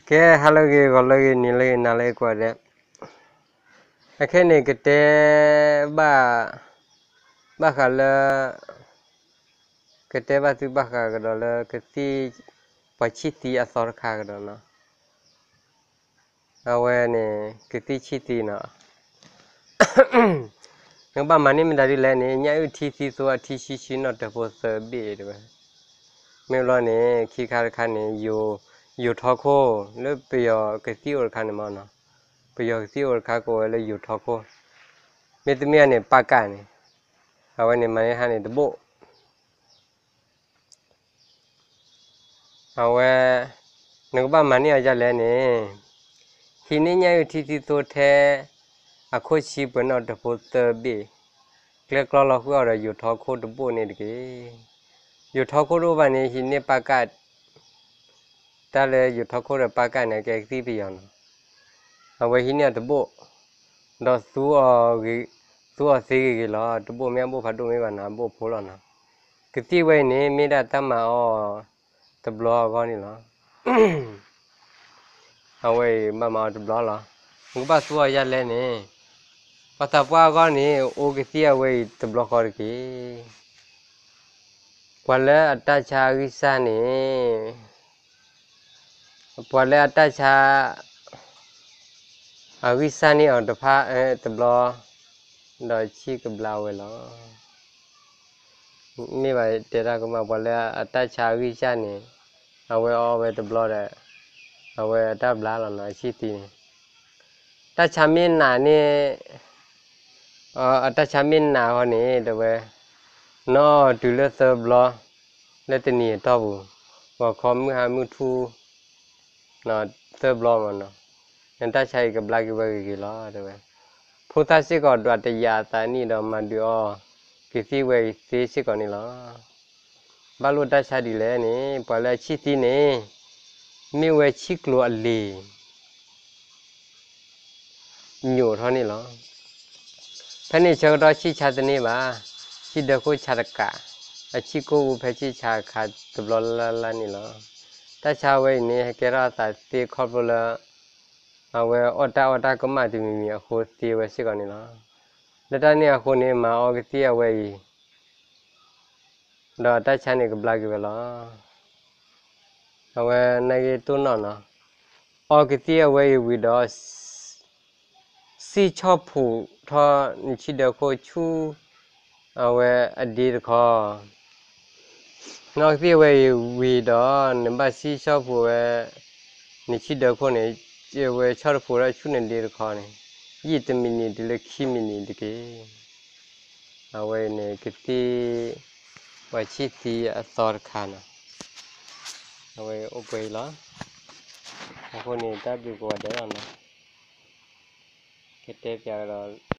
ကဲ ဟါလၢအဂ့ၤ ဂီၤလၢအဂ့ၤ နံၤလၢအဂ့ၤ နၤလၢအဂ့ၤကိးဂၤဒဲး, အခဲအံၤန့ၣ် ကတဲဘၣ် ဘၣ်ဃးလၢ ကတဲဘၣ်သုဘၣ်ဃးကဒီးလၢကသံၣ် ပှၤဆံၣ်သံအသီတခါကဒီးနီၤ. အဝဲန့ၣ် ကသံၣ်ဆံၣ်သံနီၤ. နကဘၣ်မၤန့ၢ်မတၤဒ်လဲၣ်န့ၣ် ညၣ်အုၣ်ထံသံသိအထံဆံဆံနီၣ်တၢၢ်ဖိသၢဘ့ၣ်တဲဝဲ. မ့ၢ်ဘျီန့ၣ် ခံခါတခါန့ၣ် ယိၤထီခိၣ် လၢပယီၤကသံၣ်အိၣ်တခါန့ၣ်မ့ၢ်နီၤ, ပယီၤကသံၣ်အိၣ်တခါကိးဝဲလၢယိၤထီခိၣ်, မ့တမ့ၢ်န့ၣ် ပကၣ်န့ၣ်, အဝဲန့ၣ်မၤန့ၢ်ဟါန့ၣ်တဘိၣ် အဝဲ နကဘၣ်မၤန့ၢ်အီၤဒ်လဲၣ်န့ၣ်, ဟံးန့ၢ်ညၣ်အုၣ်ထံသံသိထဲ အခိၣ်ဆံပှဲၤနီၣ်တၢၢ်ဖိသၢဘ့ၣ်, ကျဲကျီလီၤဃုာ်အီၤဒီးယိၤထီခိၣ်တဘိၣ်န့ၣ်တက့ၢ်. ယိၤထီခိၣ်တအိၣ်ဘၣ်န့ၣ် ဟံးန့ၢ်ပကၣ်, တၢ်လၢယိၤထီခိၣ်ဒီးပကၣ်န့ၣ် ကဲကသံၣ်ပယီၤနီၤ. အဝဲဟံးန့ၢ်အီၤတဘိၣ်, ဒီး သူအီၤသ့ဂ့ၤဂ့ၤလီၤ. တဘိၣ်မ့ၢ်အဘိၣ်ဖးဒိၣ်မ့ၢ်ဘၣ်နီၤ အဘိၣ်ဖိလီၤနီၤ. ကသံၣ်ဝဲအံၤန့ၣ် မ့ၢ်ဒၣ်တၢ်မၤအီၤတဘျီအဂီၢ်န့ၣ်လီၤ. အဝဲအံၤဘၣ်မၤအီၤတဘျီလီၤ. နကဘၣ်သူအီၤဒ်လဲၣ်န့ၣ်, ပှၤသးပှၢ်အဂီၢ်န့ၣ် အိၣ်ကသံၣ်အဝဲအံၤတဘျီဃီတက့ၢ်. ပှၤလၢအတၢ်ဆါအဂံၢ်စၢ်န့ၣ်, ပှၤလၢအတၢ်ဆါ အဂံၢ်စၢ်န့ၢ်အီၤတဖၣ်တဘျီ, ဒီးဆံၣ်ကဘျါဝဲလီၤ. မ့ၢ်ဘၣ်တဲတၢ်ကမၣ် ပှၤလၢအတၢ်ဆါအဂံၢ်စၢ်န့ၣ်, အဝဲအီဝဲတဘျီဒီး, အဝဲအတၢ်ဘျါလီၤနီၤ အဆံၣ်သံန့ၣ်. တၢ်ဆါမ့ၢ်နးန့ၣ်, အတၢ်ဆါမ့ၢ်နးဃီန့ၣ် တဲဝဲ, နအီတုၤလၢသၢဘျီ, လၢတနံၤအတီၢ်ပူၤ, ဂီၤခီမုၢ်ဟါမုၢ်ထူၣ် သၢဘျီမ့ၢ်နီၤ, နတၢ်ဆါအံၤကဘျါက့ၤဝဲဂ့ၤဂ့ၤလီၤ တဲဝဲ. ဖိသၣ်စ့ၢ်ကီးဒွးတယာ်အသးနံၣ်ဒီးမၤဒုးအီကသံၣ်ဝဲအံၤသ့စ့ၢ်ကီးန့ၣ်လီၤ. ဘၣ်လိၣ်တၢ်ဆါဒ်လဲၣ်န့ၣ် ပှၤလၢအဆံၣ်သံန့ၣ် မ့ၢ်ဝဲဆံၣ်ကျိၤအလံၤ ညိးထီၣ်န့ၣ်လီၤ. ဖဲန့ၣ်ဆၢကတီၢ်ဆံၣ်ဆါတန့ၢ်ဘၣ်, ဆံၣ်ဒၢခိၣ်ဆါတကး, အဆံၣ်ကိၢ်ပူၤဖဲဆံၣ်ဆါအခါတဘျီလၢ်လၢ်န့ၣ်လီၤ. တၢ်ဆါဝဲအံၤန့ၣ် ဟဲကဲထီၣ်အသးသ့ခီဖျိလၢ အဝဲအီၣ်တၢ်အီၣ်တၢ်ကမၣ်တမံၤမံၤအဃိသ့ဝဲစ့ၢ်ကီးန့ၣ်လီၤ. လၢတၢ်န့ၣ်အဃိန့ၣ် မၤအီကသံၣ်အဝဲအံၤ ဒီးတၢ်ဆါန့ၣ်ကဘျါက့ၤဝဲလီၤ. အဝဲနာ်က့ၤတိၢ်နီၣ်နီၤ, အီကသံၣ်အဝဲအံၤဝံၤဒီး စံၣ်ဆီၣ်ဖှိၣ်ထီၣ်နဆံၣ်ဒၢခိၣ်ဆူ အဝဲအဒ့တခီ, နအီကသံၣ်အဝဲအံၤဝံၤဒီး နဘၣ်စံၣ်ဆီၣ်ဖှိၣ်ဝဲ နဆံၣ်ဒၢခိၣ်န့ၣ်, ဝဲဆီၣ်တဖှိၣ်ထီၣ်ဆူနဒ့တခီန့ၣ်, ယံာ်တမံးနံးတုၤလၢခံမံးနံးတက့ၢ်. အဝဲအံၤန့ၣ် ကသံၣ် ပှၤဆံၣ်သံအသီတခါနီၤ, အဝဲအိၣ်ပှဲၤအံၤလီၤ. အဃိန့ၣ် တၢ်ဘျုးကိးဂၤဒဲးလီၤနီၤ, ကတဲပၠးကဒီး